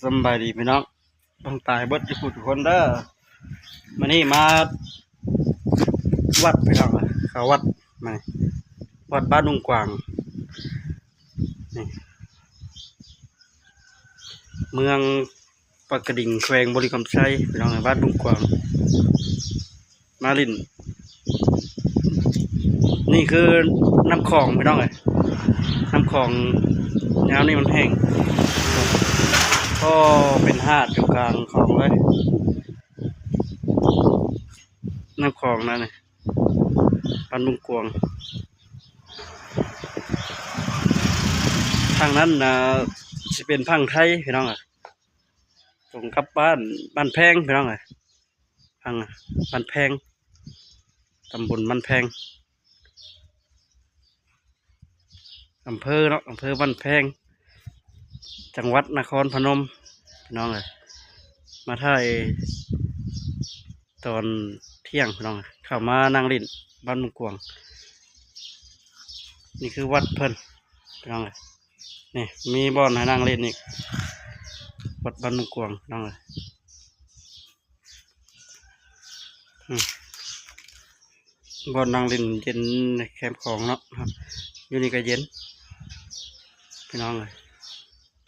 ສຳບາຍດີພີ່ນ້ອງປ້ອງປາຍເບິດທຸກຜູ້ທຸກຄົນເດີ. ມື້ນີ້ມາວັດພີ່ນ້ອງເອີຍ ເຂົ້າວັດ ມານີ້ ວັດບ້ານດົງກວາງ ນີ້ ເມືອງປາກກະດິງ ແຂວງບໍລິຄຳໄຊ ພີ່ນ້ອງເອີຍ ບ້ານດົງກວາງ ມາຫຼິ້ນ. ນີ້ຄືນ້ຳຂອງພີ່ນ້ອງເອີຍ ນ້ຳຂອງຍາມນີ້ມັນແຫ້ງ ກໍເປັນຫາດຢູ່ກາງຂອງເລີຍ ນ້ຳຂອງນັ້ນ ບ້ານດົງກວາງ. ທາງນັ້ນນະ ຊິເປັນຝັ່ງໄທພີ່ນ້ອງເອີຍ ຕົງກັບບ້ານ ບ້ານແພງພີ່ນ້ອງເອີຍ ຝັ່ງບ້ານແພງ ຕຳບົນບ້ານແພງ ອຳເພີເນາະ ອຳເພີບ້ານແພງ ຈັງຫວັດນະຄອນພະນົມ ພີ່ນ້ອງເອີຍ. ມາຖ່າຍຕອນທ່ຽງພີ່ນ້ອງເອີຍ ເຂົ້າມານັ່ງຫຼິ້ນບ້ານດົງກວາງ. ນີ້ຄືວັດເພິ່ນພີ່ນ້ອງເອີຍ ນີ້ມີບ່ອນໃຫ້ນັ່ງຫຼິ້ນອີກ ວັດບ້ານດົງກວາງພີ່ນ້ອງເອີຍ. ອືມ ບ່ອນນັ່ງຫຼິ້ນເຢັນແຄມຂອງເນາະ ຢູ່ນີ້ກໍເຢັນພີ່ນ້ອງເອີຍ.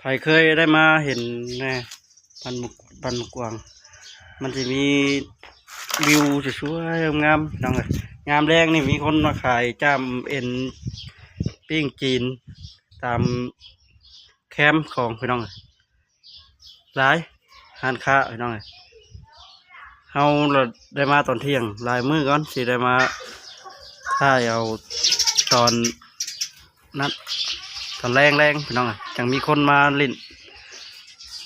ໃຜເຄີຍໄດ້ມາເຫັນແນ່ ບ້ານ ບ້ານໝູກກວາງ ມັນຊິມີວິວສວຍໆງາມໆ ພີ່ນ້ອງເອີຍ. ຍາມແລງນີ້ມີຄົນມາຂາຍຈ້າມເອັນ ປີ້ງຈີນ ຕາມແຄມຂອງພີ່ນ້ອງເອີຍ ຫຼາຍຮ້ານຄ້າພີ່ນ້ອງເອີຍ. ເຮົາລະໄດ້ມາຕອນທ່ຽງ ຫຼາຍມື້ກ່ອນຊິໄດ້ມາຖ່າຍເອົາຕອນນັ້ນ ຕອນແລງໆ ພີ່ນ້ອງເອີຍ ຈັ່ງມີຄົນມາຫຼິ້ນ.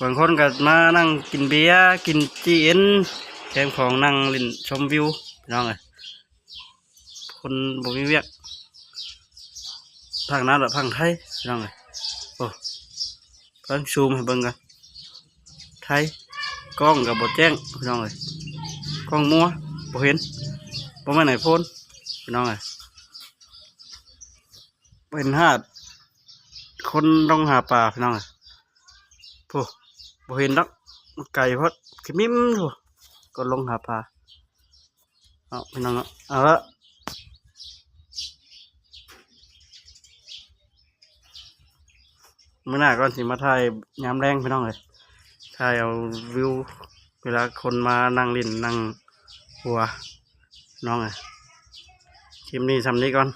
ບາງຄົນກໍມານັ່ງກິນເບຍ ກິນຈີເອັນ ແຄມຂອງ ນັ່ງຫຼິ້ນຊົມວິວພີ່ນ້ອງເອີຍ. ຄົນບໍ່ມີວຽກ ພັກນັ້ນລະພັກໄທພີ່ນ້ອງເອີຍ. ໂອ້ ເບິ່ງຊູມໃຫ້ເບິ່ງກ່ອນ ໄທ ກ້ອງກໍບໍ່ແຈ້ງພີ່ນ້ອງເອີຍ ກ້ອງມົວບໍ່ເຫັນ ບໍ່ແມ່ນໄອໂຟນພີ່ນ້ອງເອີຍ. ເປັນຫາດຄົນລົງຫາປາພີ່ນ້ອງເອີຍ. ໂອ້ ບໍ່ເຫັນດອກ ໄກໂພດ ຂະມິ້ມຢູ່ ຄົນລົງຫາປາ. ເອົາພີ່ນ້ອງເນາະ ເອົາລະ ມື້ໜ້າກ່ອນຊິມາຖ່າຍຍາມແລງພີ່ນ້ອງເອີຍ ຖ່າຍເອົາວິວເວລາຄົນມານັ່ງຫຼິ້ນນັ່ງຫົວພີ່ນ້ອງເອີຍ. ຄລິບນີ້ສ່ຳນີ້ກ່ອນ